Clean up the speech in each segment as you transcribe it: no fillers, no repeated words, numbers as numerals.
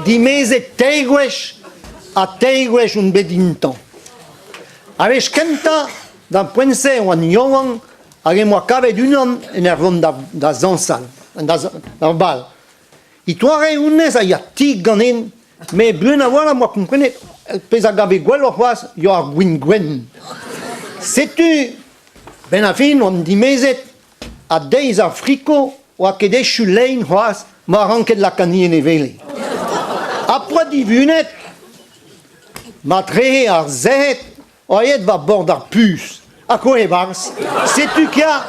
dimezet teir gwech ha teir gwech on bet intañv. Ar wech kentañ d'ar poent-se e oan yaouank hag em boa kavet unan en ur vont da zañsal, d'ar bal. E-toare honnezh a ya tik ganin, met buan a-walc'h am boa komprenet pezh a gave gwelloc'h c'hoazh yoa ar gwin gwenn. Setu, 'benn ar fin oan dimezet ha deiz ar friko oa ket echu lein c'hoazh ma ranket lakaat en e wele. Ha p'oa divunet, matrehe ar sec'hed oa aet war bord ar puñs ha koe e-barzh. Setu kia,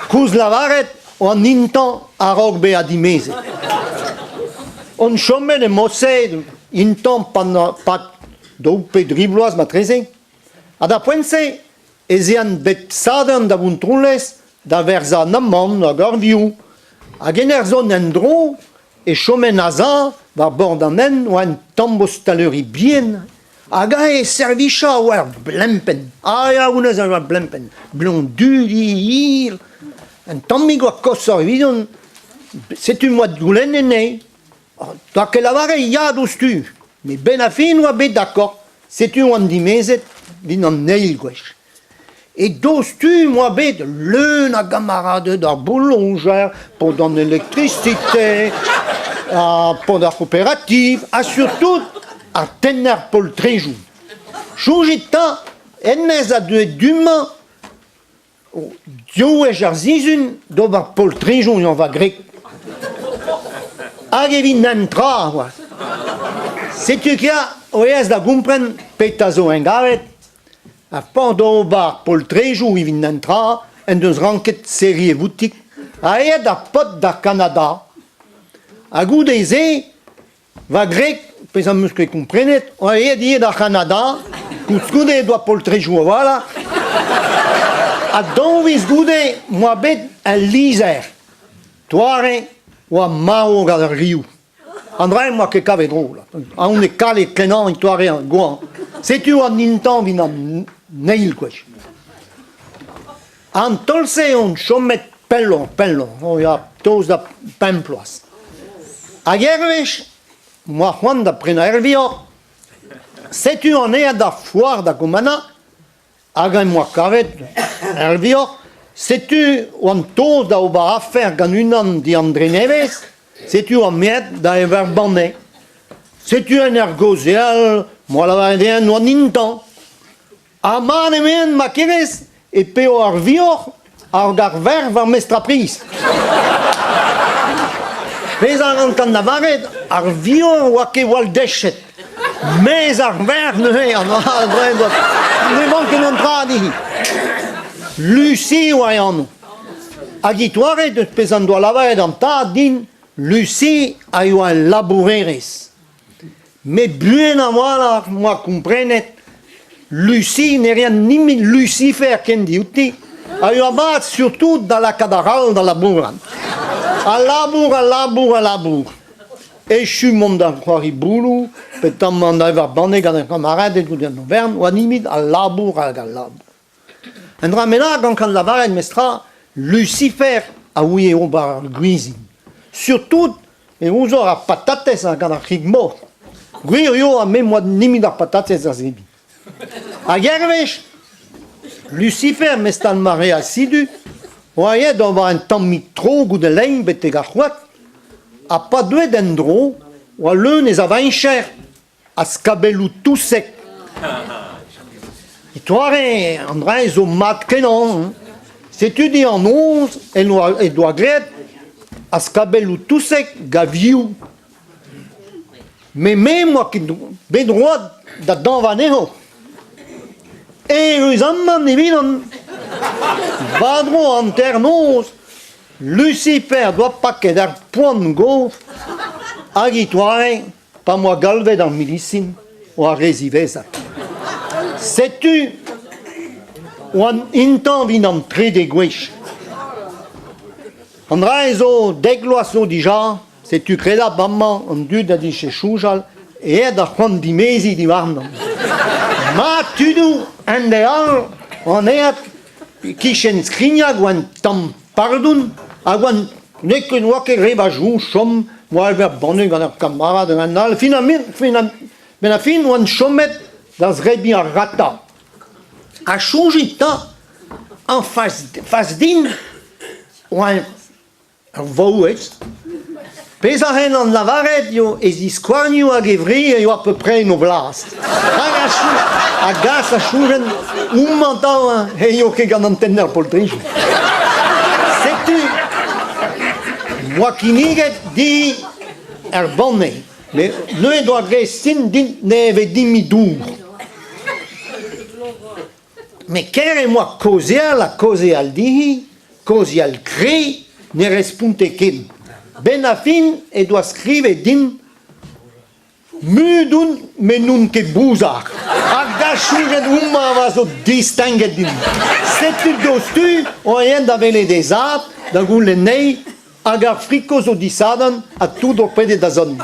koulz lavaret, oan intañv a-raok bezañ dimezet. On chomet em mod-se intañv pad daou pe dri bloaz marteze. Ha d'ar poent-se ez ean bep Sadorn da Vontroulez da werzhañ an amann hag ar vioù. Hag en ur zont en-dro e chomen a-sav war bord an hent oa un tamm ostaleri bihan hag aze e servijañ a oa ur blempenn. Ah ya, honnezh a oa ur blempenn. Blond du hir, un tammig oa koshoc'h evidon. Setu 'm boa goulennet anezhi. 'Doa ket lavaret ya diouzhtu, met 'benn ar fin oa bet dakord. Setu oan dimezet 'vit an eil gwech. E diouzhtu 'm boa bet leun a gamaraded ar bouloñjer, paotr an elektrisite, ha paotr ar c'hooperativ, ha surtout ar tenner poltrejoù. Soñjit 'ta, hennezh a deue du-mañ Div wech ar sizhun d'ober poltrejoù eo va gwreg. Hag evit netra c'hoazh. Setu kia o aes da gompren petra zo engavet. Ha pan d'ober poltrejoù evit netra en deus ranket serriñ e voutik ha aet ar paotr da Kanada. Ha goude-se Va gwreg, pezh am eus ket komprenet, oa aet ivez d'ar C'hanada, koulskoude he doa poltrejoù a-walc'h, ha daou viz goude 'moa bet ul lizher. Doare oa marv gant ar riv. An dra 'm boa ket kavet drol. Aon e kalet kenañ e toare ar goañv. Setu an intañv evit an eil gwech. An taol-se on chomet pelloc'h pelloc'h, o ya, tost da pemp bloaz. Hag ur wech 'm boa c'hoant da prenañ ur vioc'h. Setu anezhañ d'ar foar da Gommanna hag em boa kavet ur vioc'h. Setu oan tost da ober afer gant unan diandrenevez, setu oan aet da evañ banne. Setu en ur gaozeal 'm boa lavaret dezhañ oan intañv. Ha mat emaon ma kerez e peo ar vioc'h hag ar verc'h war mestr-priz. Pezh a rankan lavaret, ar vioc'h oa ket gwall dechet. Mez ar verc'h neuze, ne vank ket an dra dezhi. Lucie oa e anv. Hag e toare deus pezh en doa lavaret an tad din, Lucie a yoa ul labourerez. Met buan a-walc'h 'm boa komprenet Lucie ne rean nemet Lucifer ken diouti a yoa mat surtout da lakaat ar all da labourat. Al labour, al labour, al labour. Echu mont da c'hoari bouloù petamant da evañ banne gant ar gamaraded goude an overn oa nemet al labour hag al labour. Un dra bennak gant kan lavaret mestra Lucifer a ouie ober ar gwizin. Surtout e ouzor ar patatez gant ar c'hig-mor. Gwir eo ha me 'moa nemet ar patatez da zebriñ. Hag ur wech, Lucifer mestal ma reas sidu, oa aet d'ober un tammig tro goude lein betek ar c'hoad, ha pa deuet en-dro oa leun e zavañjer Ha skabelloù touseg. E-toare, an dra zo mat-kenañ. Setu dit an noz en he doa graet ar skabelloù touseg gant vioù. Met me 'm boa ket bet droad da dañva anezho. Eüruzamant evidon, war-dro hanternoz, Lucifer 'doa paket ar poan gof hag e-toare Pa 'm boa galvet ar milisin oa re ziwezhat. Setu oan intañv evit an trede gwech. An dra zo dek vloaz zo dija, setu kredabl amañ an dud a dije soñjal aet ar c'hoant dimeziñ diwarnañ. Ma tudoù, en deiz all, an aet e-kichen Skrignag oan tamm pardon hag oan n'eo ket n'oa ket re va soñj chom. Oa ur banne gant ur kamarad hag un all. Fin ar fin 'benn ar fin oan chomet da zebriñ ar ratañ. Ha soñjit 'ta, en fas din oa Ur vaouez. Pezh a c'hellan lavaret eo e ziskouarnioù hag e vri a yoa peupre en o blas. Hag a a gas a chouren homañ 'ta eo ket gant an tenner poltriji. Setu 'moa kinniget dit ar banne. Met neuze doa graet sin din ne vez dimp dour. Met ker em boa kaozeal ha kaozeal dezhi, kaozeal kre, ne responte ket. 'Benn ar fin he doa skrivet din Mut on met n'on ket bouzar. Hag da soñjet homañ a zo disteñget din. Setu diouzhtu o aet da welet he zad da goulenn anezhi hag ar friko zo disadorn ha tout o pedet da zont.